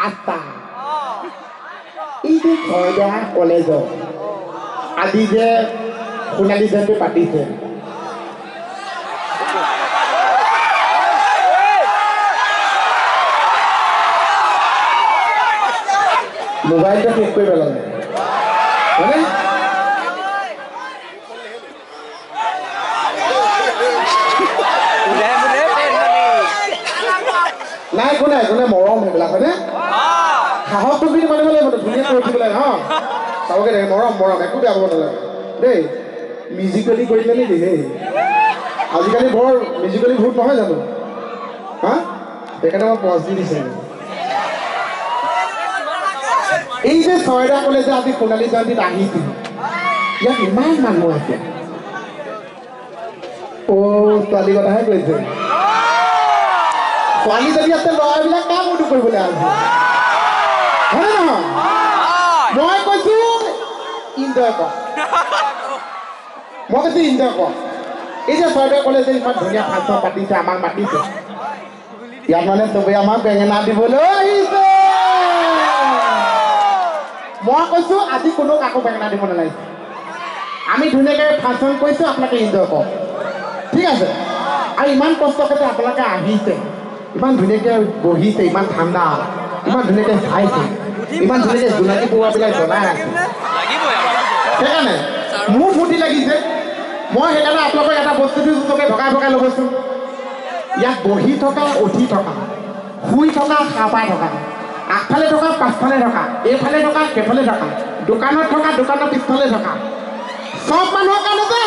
আচ্ছা, এই যে ছয়দোৱা কলেজত আজি যে সোণালী জয়ন্তী পাতিছে, মোবাইলটো শেষ কৰি পেলালে হয়নে? নাই, একো নাই, একো নাই, মৰম সেইবিলাক হয়নে? সাহসটো কিন্তু মানিব লাগিব, ধুনীয়াকৈ উঠিব লাগে। হা, চাবকে থাকে, মৰম মৰম, একো বেয়া পাব নালাগে দেই। মিউজিকেলি কৰিলে নেকি? হেই, আজিকালি বৰ মিউজিকেলি ভূত নহয় জানো? হা, সেইকাৰণে মই পজ দি দিছে। এই যে ছয়দোৱা কলেজে আজি সোণালী জয়ন্তীত আহিছিল, ইয়াত ইমান মানুহ আছে। অ' ছোৱালী কথাহে কৈছে, ছোৱালী যদি আছে ল'ৰাবিলাক কাম উদু কৰিবলৈ আছে হয়নে নহয়? মই কৈছো ইনজয় কৰ, মই কৈছো ইনজয় কৰ। এই যে ছয়দোৱা কলেজে ইমান ধুনীয়া ফাংচন পাতিছে, আমাক মাতিছে, ইয়াত মানে চবেই আমাক বেঙেনা দিবলৈ আহিছে। মই কৈছো আজি কোনো কাকো বেঙেনা দিব নালাগে, আমি ধুনীয়াকৈ ফাংচন কৰিছোঁ, আপোনালোকে ইনজয় কৰক, ঠিক আছে? আৰু ইমান কষ্টকে যে আপোনালোকে আহিছে, ইমান ধুনীয়াকৈ বহিছে, ইমান ঠাণ্ডা, ইমান ধুনীয়াকৈ চাইছে, ইমান ধুনীয়াকৈ জোনাকী পৰুৱাবিলাক জ্বলাই আছে, সেইকাৰণে মোৰ ফূৰ্তি লাগিছে। মই সেইকাৰণে আপোনালোকক এটা বস্তু দিছোঁ, চবে ভগাই ভগাই ল'বচোন। ইয়াত বহি থকা, উঠি থকা, শুই থকা, সাৰ পাই থকা, আগফালে থকা, পাছফালে থকা, এইফালে থকা, সেইফালে থকা, দোকানত থকা, দোকানৰ পিছফালে থকা, চব মানুহৰ কাৰণে যে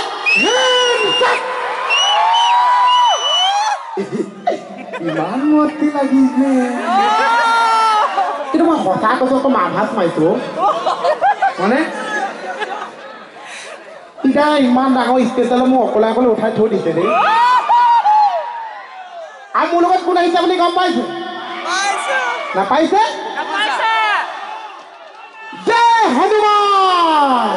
ইমান মস্তি লাগিছে। কিন্তু মই সঁচা কৈছো, আকৌ আভাস মাৰিছো, মানে এতিয়া ইমান ডাঙৰ ষ্টেজলৈ মোক অকলে অকলে উঠাই থৈ দিছে দেই। আৰু মোৰ লগত কোন আহিছে আপুনি গম পাইছে নাপাইছে? জয় হনুমান।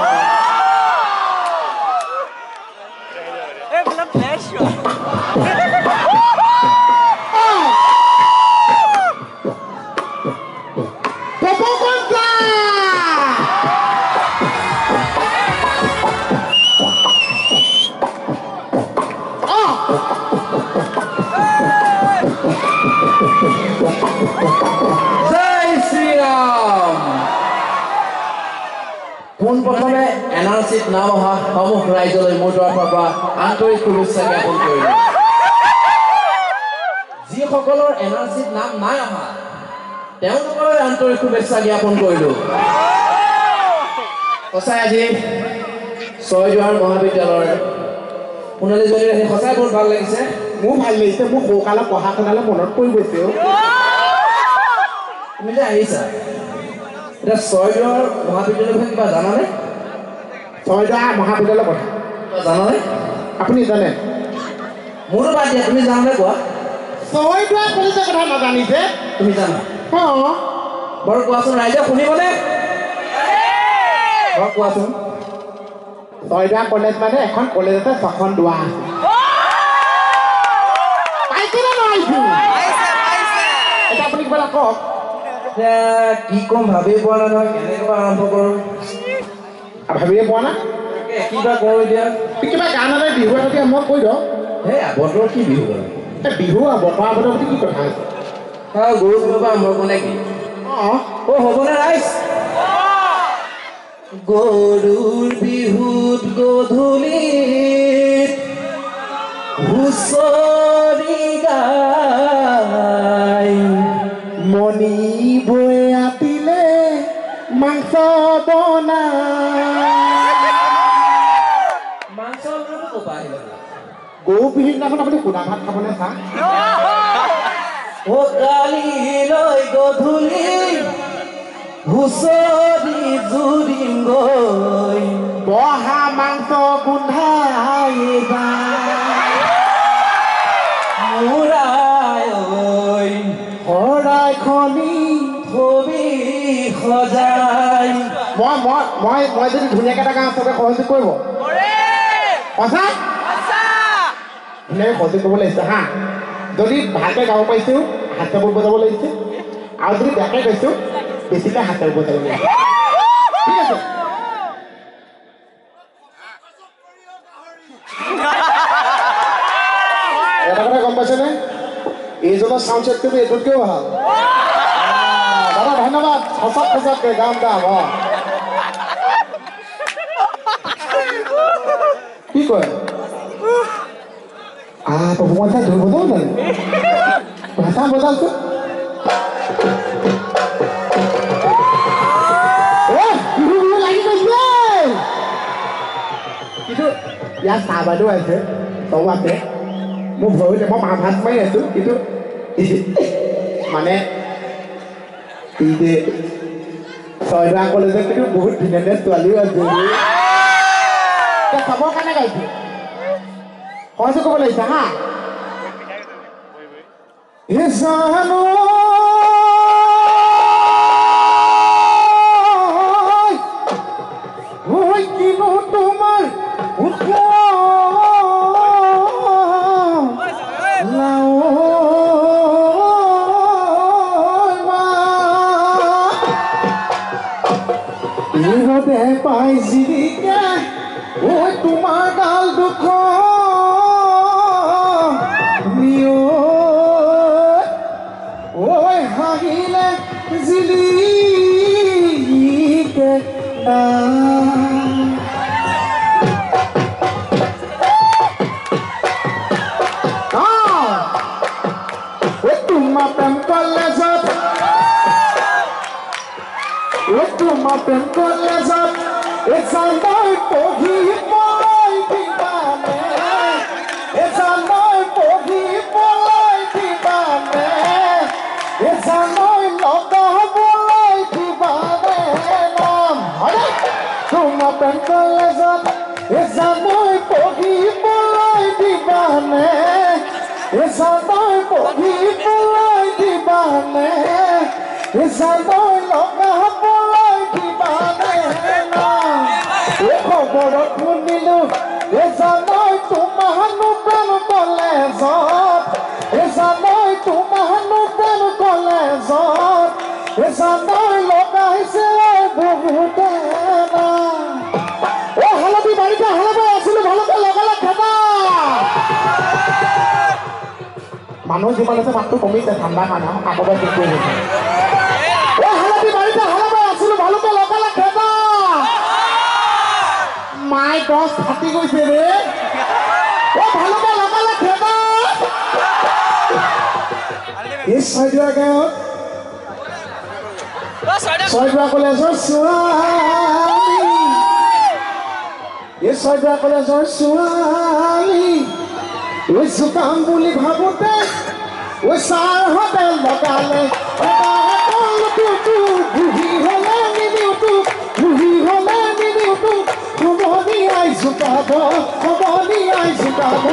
জয় শ্ৰীৰাম। পোনপ্ৰথমে এন আৰ চিত নাম অহা সমূহ ৰাইজলৈ মোৰ তৰফৰ পৰা আন্তৰিক শুভেচ্ছা জ্ঞাপন কৰিলোঁ। যিসকলৰ এন আৰ চিত নাম নাই অহা তেওঁলোকলৈ আন্তৰিক শুভেচ্ছা জ্ঞাপন কৰিলোঁ। সঁচাই আজি ছয়দুৱাৰ মহাবিদ্যালয়ৰ সোণালী জয়ন্তী আহি সঁচাই বহুত ভাল লাগিছে। মোৰ ভাল লাগিছে, মোৰ সৰুকালত পঢ়া শুনালে মনত পৰি গৈছে। তুমি যে আহিছা এতিয়া ছয়দুৱাৰ মহাবিদ্যালয়ৰ বিষয়ে কিবা জানানে? ছয়দুৱাৰ মহাবিদ্যালয়ৰ কথা কিবা জানানে? আপুনি জানে? মোৰো বাদ দিয়া, তুমি জানানে কোৱা? ছয়দুৱাৰ কলেজৰ কথা নাজানিছে? তুমি জানা? অঁ। বাৰু কোৱাচোন, ৰাইজে শুনিবনে? বাৰু কোৱাচোন। ছয়দুৱাৰ কলেজ মানে এখন কলেজ আছে, ছখন দুৱাৰ আছে। পাইছে নে নোৱাৰিছো? এতিয়া আপুনি কিবা এটা কওক। এতিয়া কি ক'ম ভাবিয়ে পোৱা নাই নহয়, কেনেকৈ আৰম্ভ কৰোঁ ভাবিয়ে পোৱা নাই। কিবা কৰোঁ এতিয়া। কিবা গান এটা, বিহু এটা দিয়া, মই কৈ দিয়ক। সেই বতৰ কি বিহু বাৰু? এই বিহু আৰু বতৰ বতৰ বুলি কি কথা আছে? গৰু বিহুৰ পৰা আৰম্ভ কৰোঁ নেকি? অঁ। অ' হ'বনে ৰাইজ? গৰুৰ বিহুত গধূলিত হুঁচৰি গাই মণি বৈ আতিলে মাংস বনাই। মাংস ক'ৰ পৰা আহিলে? গৰু বিহুৰ দিনাখন আপুনি শুদা ভাত খাবনে চাহ? অ কালিলৈ গধূলি হুঁচৰি জুৰিম গৈ, বহা মাংস গোন্ধাই যায়, মূৰাই ঐ শৰাইখনি থবি সজাই। মই মই মই মই যদি ধুনীয়াকৈ এটা গান, চবে সহযোগ কৰিব? সঁচা ধুনীয়াকৈ সহযোগ কৰিব লাগিছে। হা, যদি ভালকৈ গাব পাৰিছোঁ হাত চাপৰি বজাব লাগিছে, আৰু যদি বেয়াকৈ কৈছোঁ বেছিকৈ হাতেৰে বজাব লাগিব। ঠিক আছে? এটা কথা গম পাইছেনে? এইজনৰ চাউণ্ড চেটটো এইটোতকৈও ভাল। দাদা ধন্যবাদ, সঁচাক সঁচাকৈ গাম গাম। অ কি কয়? পাৰফৰ্মেঞ্চ ঢোল বজাব জানে? ভাষা বজাওচোন। বিহু বিহু লাগি গৈছে। কিন্তু ইয়াত চাহ বাইদেউ আছে, চব আছে। মোৰ ভয়তে মই ভাত মাৰি আছো, কিন্তু মানে এই যে ছয়দুৱা কলেজত কিন্তু বহুত ধুনীয়া ধুনীয়া ছোৱালীও আছে, চাবৰ কাৰণে গাইছো। সহজে ক'ব লাগিছে হা। জানো কিনো তোমাৰ ইহঁতে পাই জিৰিকে ঐ তোমাৰ গাল দুখ ঐ হাঁহিলে জিলিকে। তোমাৰ প্ৰেম কলেজত, তোমাৰ প্ৰেম কলেজত এজানৈ পঢ়িবলৈ দিবানে? এজানৈ পঢ়িবলৈ দিবানে? এজানৈ লগাবলৈ দিবানে নাম? হয়নে? তোমাৰ প্ৰেম কলেজত এজানৈ পঢ়িবলৈ দিবানে? এজানৈ পঢ়িবলৈ দিবানে? এজানৈ লগাবলৈ দিবানে নাম? এই খবৰত শুনিলো এজানৈ তোমাৰনো প্ৰেম কলেজত, এজানৈ তোমাৰনো প্ৰেম কলেজত এজানৈ লগাইছে বহুতে। অ হালধি বাৰীতে হালধি আছিলো, ভালকে লগালে খেদা। মানুহ যিমান আছে মাতটো কমিছে, ঠাণ্ডা কাৰণে আগৰ পৰা ঠিক কৰি গৈছে। অ হালধি বাৰীতে হালধি আছিলো, ভালকে লগালে খেদা। মাই গছ ফাটি গৈছে ৰে। অ ভালকে লগালে খেদা। এই ছয়দুৱা গাঁৱত ছয়দুৱা কলেজৰ ছোৱালী, এই ছয়দুৱা কলেজৰ ছোৱালী ঐ জোকাম বুলি ভাবোতে ঐ ছাৰহঁতে লগালে। বুঢ়ী হলে নিদিওঁ তোক, বুঢ়ী হলে নিদিওঁ তোক, সমনীয়াই জোকাব, সমনীয়াই জোকাব।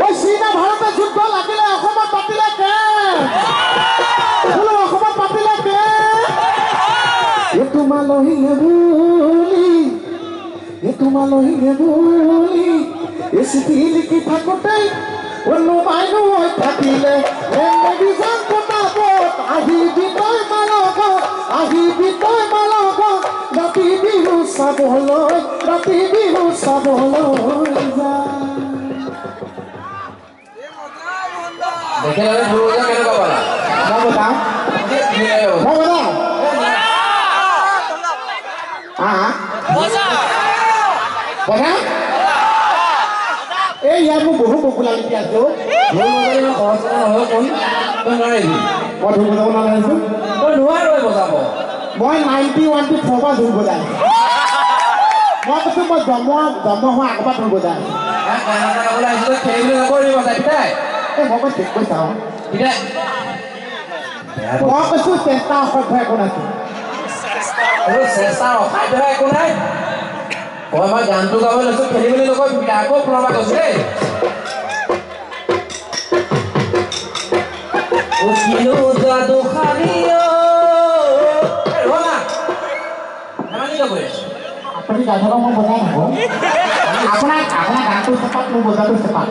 ঐ চীনা ভাৰতে যুদ্ধ লাগিলে অসমত পাতিলে কে? অসমত পাতিলে কে? এ তোমালহিলে বুলি, এ তোমালহিলে বুলি এ চিঠি লিখি থাকোঁতে অনুমাইনো হৈ থাকিলে। আহিবি তই মালগত, আহিবি তই মালগত, ৰাতি বিহু চাবলৈ, ৰাতি বিহু চাবলৈ যা। মই বজাওঁ, মই বজাওঁ। বজাওঁ। এই ইয়াত মোৰ বহু পপুলাৰিটি আছে। মই ঢোল বজাব নাজানিছো। মই 91 পৰা ঢোল বজাই। মই কৈছো মই জন্ম হোৱা আগৰ পৰা ঢোল বজাই। মই কৈ ঠিক কৈ চাওঁ। মই কৈছো চেষ্টা অসাধ্য একো নাছিল। চেষ্টা অসাধ্য একো নাই। মই গানটো গাব লৈছো, খেলি মেলি নকৰিবি, আকৌ পুনৰবাৰ কৈছো দেই। কিনো যাদু খানি আপুনি গাই থকা মই বজাই থাকোঁ। আপোনাৰ গানটো চেপাত, মোৰ বজাটো চেপাত।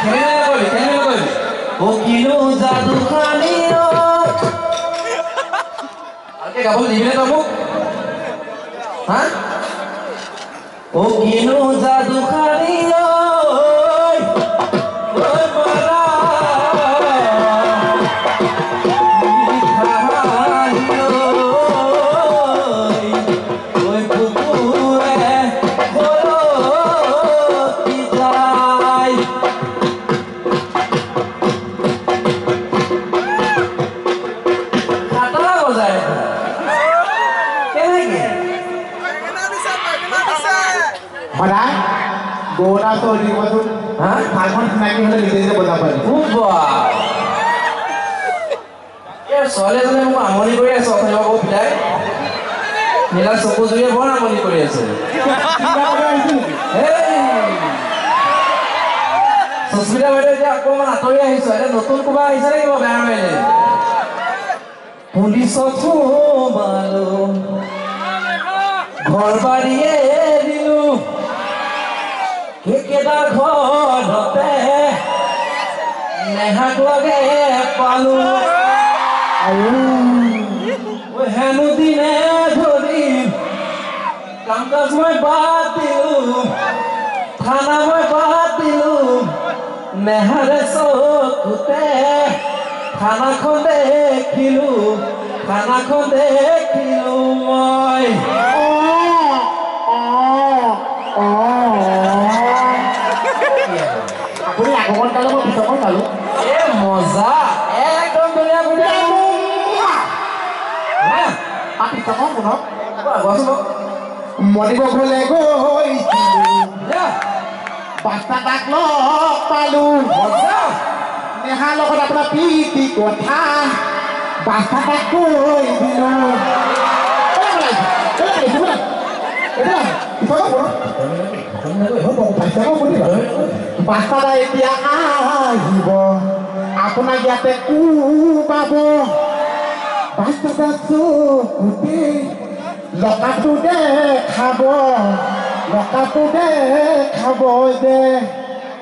খেলি মেলি নকৰিবি, খেলি মেলি নকৰিবি। কিনো যাদু খানি গাবলৈ দিবিনে তই মোক? হা? ও কিনো যাদু খাৰি ঐ ছোৱালী এজনে মোক আমনি কৰি আছে, অথনি আকৌ পিতাই নীলা চকু জুৰিয়ে বৰ আমনি কৰি আছে। সুস্মিতা বাইদেউ এতিয়া অকণমান আঁতৰি আহিছো, এতিয়া নতুন কোবা আহিছে নেকি বাৰু? বেয়া মাৰিলে পুলিচত সোমালো, ঘৰ বাৰীয়ে দিলো, কেকেদা ঘৰতে নেহাক লগে পালো। হেনো দিনে ধৰি কাম কাজ মই বাদ দিলো, থানা মই বাদ দিলো, নেহাৰে চকুতে থানাখন দেখিলো, থানাখন দেখিলো মই। আপুনি আগখন পালো, মই পিছখন পালো। এ মজা, একদম ধুনীয়া ধুনীয়া। মনিব ঘৰলে গৈছিলো, বাচ্চা তাক লগ পালো, নেহাৰ লগত আপোনাৰ প্ৰীতি কথা বাচ্চা তাক কৈ দিলো। বাচ্চা এতিয়া আহিব, আপোনাক ইয়াতে কোবাব। বাচ্চা চকুতে লকাটো দেখাব, লকাটো দেখাব দে।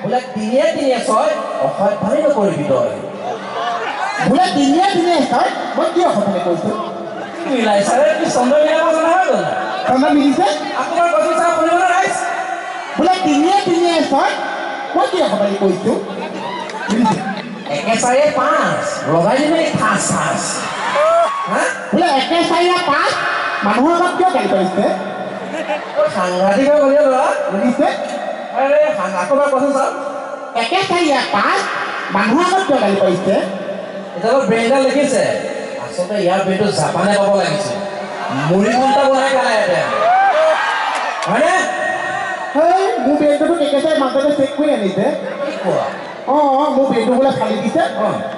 বোলে তিনিয়ে তিনিয়ে ছয়, অসভ্যালি নকৰিবি তই। বোলে তিনিয়ে তিনিয়ে ছয়, মই কি অসভ্যালি কৈছো? মিলাইছাৰে কি চন্দ্ৰ মিলাব জানা হৈ গ'ল? চন্দ্ৰ মিলিছে? আপোনাৰ কৈছো ছাৰ, শুনিবনে ৰাইজ? বোলে তিনিয়ে তিনিয়ে ছয়, মই কি অসভ্যালি কৈছো? মিলিছে। একে চাৰিয়ে পাঁচ লগাই দিবি ঠাচ ঠাচ। বোলে একে চাৰিয়ে পাঁচ, মানুহৰ আগত কিয় গালি পাৰিছে? সাংঘাতিক হৈ গ'ল ল'ৰা। বুজিছে? আৰে আকৌ এবাৰ কচোন ছাৰ। একে চাৰিয়ে পাঁচ, মানুহৰ আগত কিয় গালি পাৰিছে? এতিয়া ব্ৰেইনডাল দেখিছে, আচলতে ইয়াৰ ব্ৰেইনটো জাপানে পাব লাগিছিল, মুড়ি ঘণ্টা বনাই খালে এতিয়া, হয়নে? সেই মোৰ ব্ৰেইনটোতো কেকেচাই মানুহজনে চেক কৰি আনিছে। কি কোৱা? অঁ, মোৰ ব্ৰেইনটো বোলে ফালি দিছে,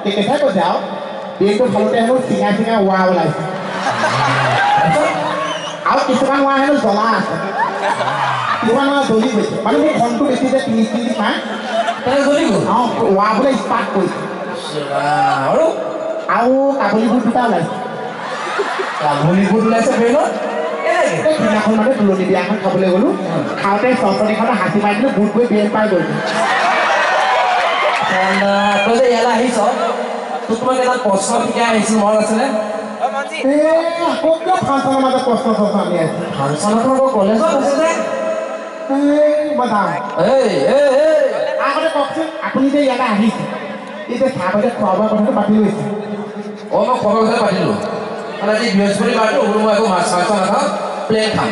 কেকেচাই কৈছে। আৰু ব্ৰেইনটো ফালোতে হেনো চিঙা চিঙা ৱা ওলাইছে, আৰু কিছুমান ৱা হেনো জ্বলা আছে, কিছুমান ৱা জ্বলি গৈছে। মানে মোৰ খংটো বেছি যে 30 মিনিট মাৰ জ্বলি গ'ল। অঁ, ৱা বোলে স্পাৰ্ট কৰিছে। আৰু আৰু কাবুলী বুট দুটা ওলাইছে। কাবুলী বুট ওলাইছে ব্ৰেইনত? এই সিদিনাখন মানে তুলনি বিয়া এখন খাবলৈ গ'লো, খাওঁতে চচনিখনত হাঁচি মাৰি দিলো, বুট গৈ ব্ৰেইন পাই গ'ল। তই যে ইয়ালৈ আহিছ, তোক মই এটা প্ৰশ্ন শিকাই আহিছো, মনত আছেনে? আকৌ কিয় ফাংচনৰ মাজত প্ৰশ্ন চশ্ন আনি আছে? ফাংচনখন আকৌ কলেজত আছে যে। মই যাম। আগতে কওকচোন, আপুনি যে ইয়ালৈ আহিছে, এই যে চাহ বাদে খোৱা বোৱা কথাটো পাতি লৈছে? অঁ, মই খোৱা বোৱা কথা পাতিলোঁ। মানে আজি বৃহস্পতিবাৰটো, বোলো মই একো মাছ মাংস নাখাওঁ, প্লেন খাম।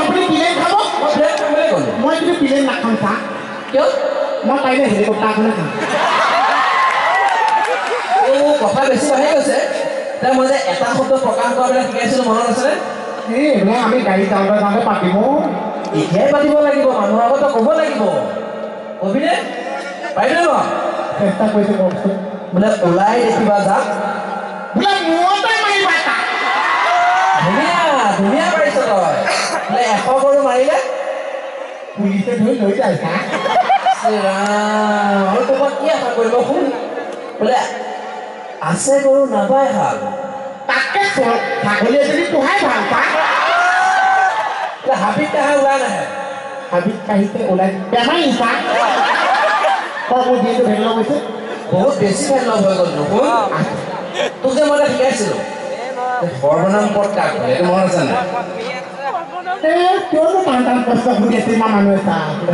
আপুনি প্লেন খাব? মই প্লেন খাম বুলি ক'লো। মই কিন্তু প্লেন নাখাম চাহ। কিয়? মই পাৰিলে হেলিকপ্টাৰখনে খাম। কথা বেছি বাঢ়ি গৈছে। মই যে এটা শব্দ প্ৰকাশ কৰিবলৈ শিকাইছিলোঁ, মনত আছেনে? এই এইবিলাক আমি গাড়ী যাওঁতে যাওঁতে পাতিম। এতিয়াই পাতিব লাগিব, মানুহৰ আগত ক'ব লাগিব। কবিনে? পাৰিবনে ন? চেষ্টা কৰিছোঁ, কওকচোন। বোলে ওলাই দেখিবা যাক, বোলে মূৰতে মাৰিবা তাক। ধুনীয়া ধুনীয়া পাৰিছ তই। বোলে 100 গৰু মাৰিলে পুলিচে ধৰি লৈ যায়। ৰাম, আৰু ক'ৰবাত কি আশা কৰিব শুন। বোলে আছে গৰু নাপায় হাল, তাতকে ছাগলী এজনী পোহাই ভাল। তাক হাবিত কাহে ওলাই নাহে, হাবিত কাহিতে ওলাই বেমাৰী। তাক মোৰ দিনটো ভেদলং হৈছে, বহুত বেছি ভেদলং হৈ গ'ল। শুন, তোক যে মই এটা শিকাইছিলোঁ, সৰ্বনাম পদ কাক বোলে এইটো মনত আছে নাই? কিয়নো টান টান প্ৰশ্ন সুধি আছে ইমান মানুহে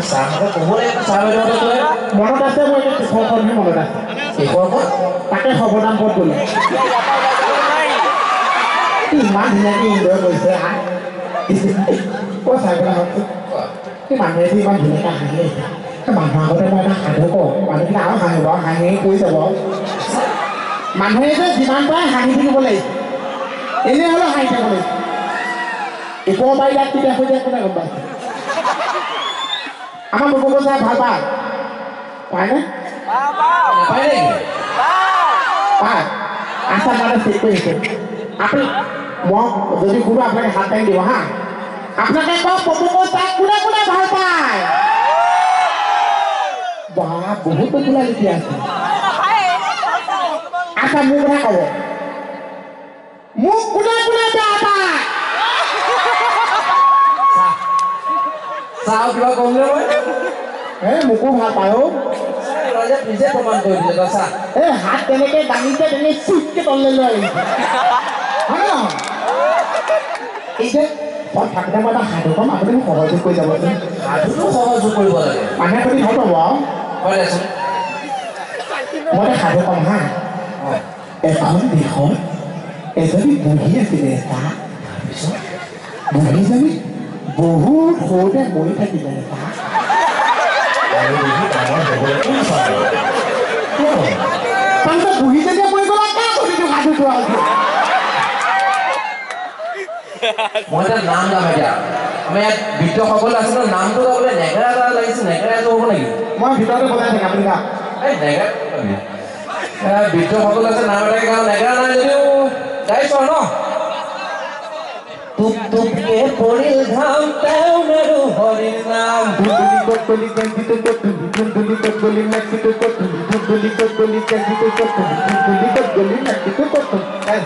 ছাৰহঁতক ক'ব লাগে ছাৰ বাইদেউহঁতক তই। মনত আছে মোৰ এতিয়া শেষৰখনহে মনত আছে। শেষৰখন? তাকে সৰ্বনাম পদ বোলে। ইমান ধুনীয়াকে এনজয় কৰিছে। অ' চাই পেলাই হওকচোন, এই মানুহে যে ইমান ধুনীয়াকে হাঁহি আছে, মানুহৰ আগতে মই এটা সাধু কওঁ, মানুহবিলাক আৰু হাঁহিব, হাঁহি কৈ যাব। মানুহে যে যিমান পাৰে হাঁহি থাকিব লাগিব, এনেই হ'লেও হাঁহি থাকিব লাগিব। ওপৰৰ পৰা ইয়াত কেতিয়া হৈ যায় কোনে গম পাইছে? আমাৰ বকো চাই ভাল পায় পায়নে? নাপায় নেকি? পায়। আচ্ছা, মানে চেক কৰিছে আপুনি। মই যদি সুধো আপোনাকে হাত দাঙি দিব। হা, আপোনাকে কওক, পপুকো চাই কোনে কোনে ভাল পায়? বা, বহুত পপুলাৰিটি আছে। আচ্ছা, মোৰ কথা ক'ব, মোক কোনে কোনে বেয়া পায়? চাওঁ, কিবা ক'ম নে মই? এ মোকো ভাল পায় অ'। ৰাজে নিজে প্ৰমাণ কৰি দিলে, তই চা। এই হাত তেনেকে দাঙিছে, তেনেকে চুটকে তললৈ লৈ আহিছে, হয় নহয়? এই যে মই থাকোঁতে মই এটা সাধু ক'ম, আপুনি মোক সহযোগ কৰি যাবচোন। সাধুটো সহযোগ কৰিব লাগে, মানুহে প্ৰতি ভাল পাব আৰু। হয় দেচোন। মই এটা সাধু ক'ম হা। এখন দেশত এজনী বুঢ়ী আছিলে এটা। তাৰপিছত? বুঢ়ীজনী বহুত সৰুতে মৰি থাকিলে এটা। আৰু দেখি ডাঙৰ হ'বলৈ কোন চাব? তাৰপিছত বুঢ়ীজনীয়ে মৰি গ'ল, কাক সুধিছো সাধুটো আছে? মই এটা নাম গাম এতিয়া। আমাৰ ইয়াত বৃদ্ধসকল আছে ন, নামটো গাবলৈ নেগেৰা এটা লাগিছে। নেগেৰা এটো হ'ব নেকি? মই ভিতৰতে বজাই থাকিম, আপুনি গাওক। এই নেগেৰা বৃদ্ধসকল আছে, নাম এটাকে গাওঁ। নেগেৰা নাই যদিও গাইছো আৰু ন। টুপ টুপকে পৰিল ঘাম, তেওঁ নেৰো হৰিৰ নাম। ধুন্দুলি ক'ত গলি গেঞ্জিটো ক'ত ধুলি, ধুন্দুলি ক'ত গলি মেক্সিটো ক'ত ধুলি, ধুন্দুলি ক'ত গলি গেঞ্জিটো ক'ত ধুলি, ধুন্দুলি ক'ত গলি মেক্সিটো ক'ত ধুলি।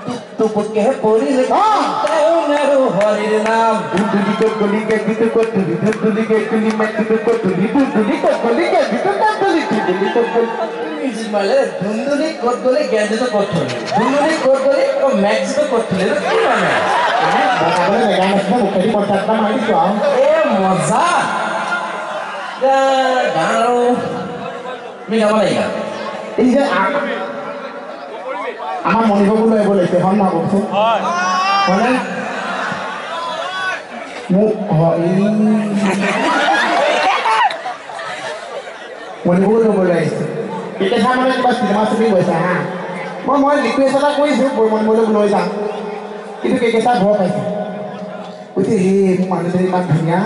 টুপ টুপকে পৰিল তেওঁ নেৰো হৰিৰ নাম। ধুন্দুলি ক'ত গলি গেঞ্জিটো ক'ত ধুলি, ধুন্দুলি ক'ত গলি মেক্সিটো ক'ত ধুলি, ধুন্দুলি ক'ত গলি গেঞ্জিটো ক'ত ধুলি, ধুন্দুলি ক'ত গলি। মিউজিক মাৰিলে, ধুন্দুলি ক'ত গ'লি গেঞ্জিটো ক'ত থলি, ধুন্দুলি ক'ত গ'লি মেক্সিটো ক'ত থলি, এইটো কি মানে? বজাবলৈ জেগা নাছিলে, মুখেদি 50 এটা মাৰি দিছোঁ আৰু। এ মজা গান। আৰু তুমি গাব লাগিব। এই যে আমাৰ মণিবাবু লৈ আহিব লাগিছে, হয় নহয় কওকচোন? হয়নে? মোক মণিবাবু ল'বলৈ আহিছে এতিয়া, মানে কিবা চিনেমা শ্বুটিং গৈছে। হা, মই ৰিকুৱেষ্ট এটা কৰিছোঁ, মণিবাবুলৈ লৈ যাম, কিন্তু কেকেচা ভয় পাইছে। কৈছে, হে মোৰ মানুহজনী ইমান ধুনীয়া,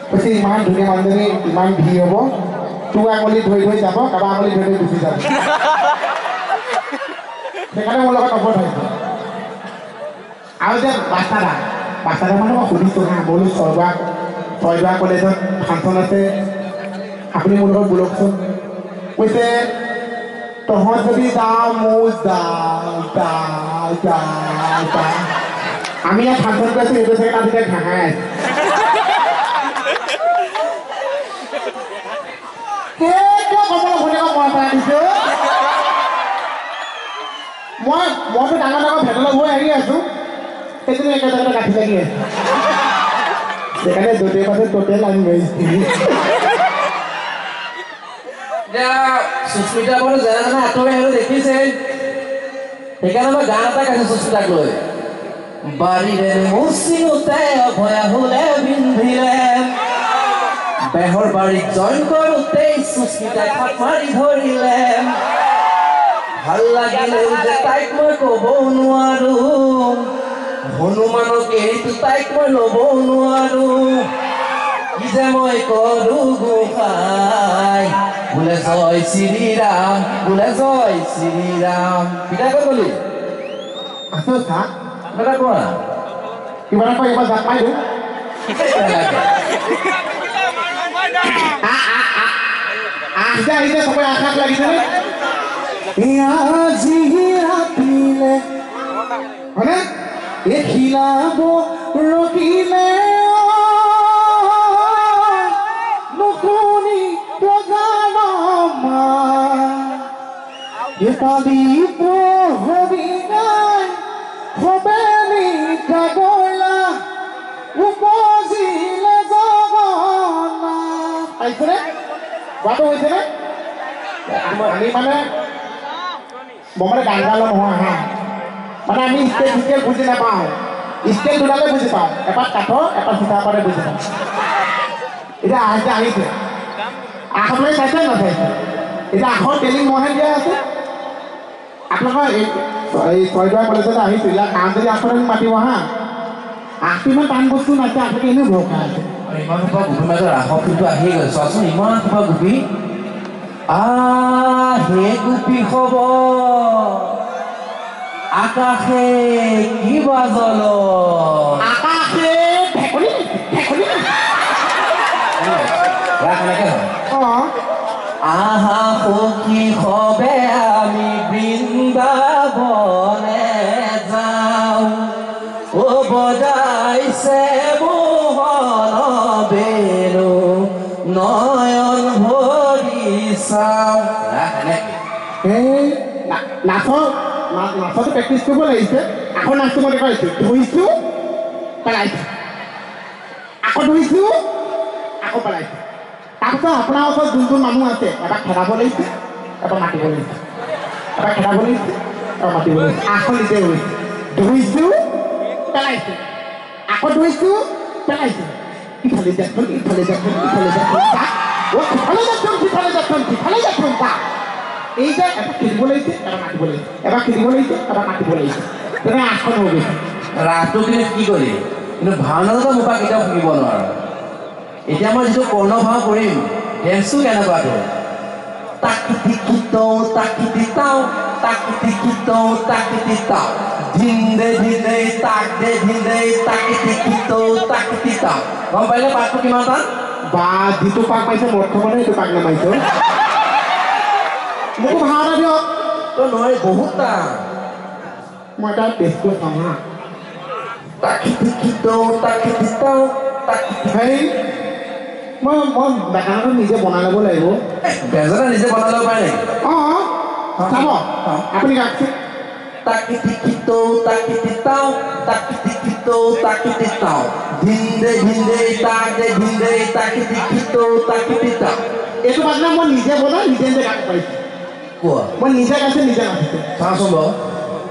কৈছে ইমান ধুনীয়া মানুহজনী, ইমান ভিৰ হ'ব, তোৰ আঙুলি ধৰি ধৰি যাব, কাৰোবাৰ আঙুলি ধৰি ধৰি গুচি যাব, সেইকাৰণে মোৰ লগত নপঠাইছে। আৰু যে বাচ্চাদা, বাচ্চাদা মানে মই সুধিছোঁ হা, বোলো ছয়দুৱা কলেজত ফাংচন আছে, আপুনি মোৰ লগত ব'লকচোন। কৈছে, তহঁত যদি যাওঁ ময়ো যাওঁ যাওঁ যাওঁ যাওঁ। আমি ইয়াত ফাংচন কৰি আছোঁ, সেইটো চাগে তাত এতিয়া ঘাঁহাই আছে। কিয় কমলৰ ভনীয়েকক মনত পেলাই দিছো? মইতো ডাঙৰ ডাঙৰ ভেটলৈ গৈ আহি আছো, সেইজনী একে জেগাতে গাঁঠি লাগি আছে। সেইকাৰণে য'তে পাছে ত'তে লাগি গৈছে। এতিয়া সুস্মিতা বাৰু যেনে তেনে আঁতৰি আহিলো, দেখিছে, সেইকাৰণে মই গান এটা গাইছো সুস্মিতাক লৈ। বাৰীৰে মচিনোতে অভয়া হুলে বিন্ধিলে, বেহৰ বাৰীত জইন কৰোঁতেই সুস্মিতাই থাপ মাৰি ধৰিলে। ভাল লাগিলেও যে তাইক মই ক'ব নোৱাৰো, হনুমানক এৰিতো তাইক মই ল'ব নোৱাৰো। কি যে মই কৰো গোসাই, বোলে জয় শ্ৰীৰাম, বোলে জয় শ্ৰীৰাম। পিতা ক'ত গ'লি? আছো চা। কিবা এটা কোৱা। কিবা এটা কয়, এবাৰ জাপ মাৰি দিওঁ। আহিছে আহিছে, চবৰে আশাত লাগিছে নে? আজি ৰাতিলে হয়নে এখিলাব ৰখিলে নুশুনি প্ৰজান পালি পহৰি নাই। সবে নিদ্ৰা গৈলা উপজিলে জগন্নাথ। পাইছেনে? গোৱাটো হৈছেনে? আমি মানে মই মানে গান গালো নহয় হা, মানে আমি স্কেল স্কেল বুজি নাপাওঁ, স্কেল দুডালে বুজি পাওঁ, এপাত কাঠৰ এপাত চিঠা পাতে বুজি পাওঁ। এতিয়া আহিছে আহিছে আখ আপোনালোকে চাইছে নাচাইছে? এতিয়া আখৰ ট্ৰেইনিং মইহে দিয়া আছে। আপোনালোকৰ এই ছয়দুৱাৰ কলেজতে আহিছোঁ, ইয়াত কাম যদি আখৰ আমি মাতিব হা, আখটো ইমান টান বস্তু নাছে, আপোনালোকে এনেও ভয় খাই আছে। ইমান সোপা গোপীৰ মাজত ৰাসৰ ফিল্ডটো আহিয়ে গৈছে, চোৱাচোন ইমান সোপা গোপী। আহ হে গোপী খব আকাশে কিবা জল আকাশে ভেকুলী ভেকুলী ৰাস এনেকে হয়। অঁ আহা সখী সবে আমি বৃন্দাবনে যাওঁ, ও বজাইছে মোহন বেণু নয়ন ভৰি চাওঁ। ৰাস এনেকে। এই নাচৰ নাচতো প্ৰেক্টিচ কৰিব লাগিছে। আকৌ নাচটো মই দেখুৱাইছোঁ, ধুইছোঁ পেলাইছোঁ, আকৌ ধুইছোঁ আকৌ পেলাইছোঁ। তাৰপিছত আপোনাৰ ওচৰত যোন যোন মানুহ আছে এবাৰ খেদাব লাগিছে, এবাৰ মাতিব লাগিছে, এবাৰ খেদাব লাগিছে, এবাৰ মাতিব লাগিছে। আকৌ নিজে হৈছে, ধুইছোঁ পেলাইছোঁ, আকৌ ধুইছোঁ পেলাইছোঁ। ইফালে যাচ্ছন ইফালে যাচ্ছন ইফালে যাচ্ছন যা, ও সিফালে যাচ্ছন সিফালে যাচ্ছন সিফালে যাচ্ছন যা। এই যে এবাৰ খেদিব লাগিছে, এবাৰ মাতিব লাগিছে, এবাৰ খেদিব লাগিছে, এবাৰ মাতিব লাগিছে, তেনে আসন হৈ গৈছে। ৰাসটো কিন্তু কি কৰিলি, কিন্তু ভাওনাটো মোৰ পৰা কেতিয়াও শিকিব নোৱাৰো। এতিয়া মই যিটো কৰ্ণ ভাও কৰিম, ডেন্সটো কেনেকুৱা তোৰ? তাক টিকি তাক তাও তাক টিকি তাক তাও ধিন দে ধিন দে তাক দে ধিন দে তাক টিকি তাক তাও। গম পাইলে পাকটো কিমান টান? বা যিটো পাক পাইছে মদ খাব নে সেইটো পাক নামাৰিছে। মোকো ভাও এটা দিয়ক। তই নোৱাৰি, বহুত টান। মই এটা টেষ্ট কৰি চাওঁ হা। তাক টিকি তাক তাও তাক। হেই মই মই বেঙেনাটো নিজে বনাই ল'ব লাগিব। বেঙেনা নিজে বনাই ল'ব পাৰে নেকি? অঁ চাব আপুনি গাওকচোন। তাক টিকি তাক তাও তাক টিকি তাক তাও ধিন দে ধিন দে তাক দে ধিন দে তাক টিকি তাক তাও। এইটো বাজনা মই নিজে বনাই নিজে নিজে গাব পাৰিছোঁ। কোৱা মই নিজে গাইছোঁ নিজে নাচিছোঁ। চাওঁচোন বাৰু।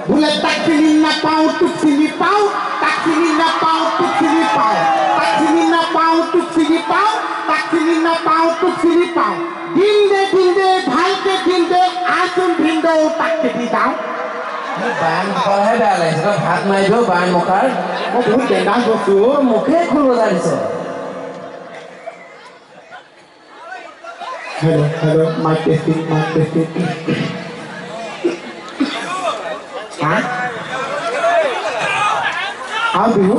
বোলে তাক চিনি নাপাওঁ তোক চিনি পাওঁ, তাক চিনি নাপাওঁ তোক চিনি পাওঁ, তাক চিনি নাপাওঁ তোক চিনি পাওঁ, তাক চিনি নাপাওঁ তোক চিনি পাওঁ। দিল দে দিল দে ভালকে দিল দে আচোন ভিনদেউ তাক খেদি যাওঁ। বান মুখাৰহে বেয়া লাগিছে, তই ভাত মাৰিব বান মুখাৰ। মই বহুত ডেঞ্জাৰাছ বস্তু। তোৰ মুখে খোল বজাই দিছ। Hello hello mic testing mic testing. হা আৰু বিহু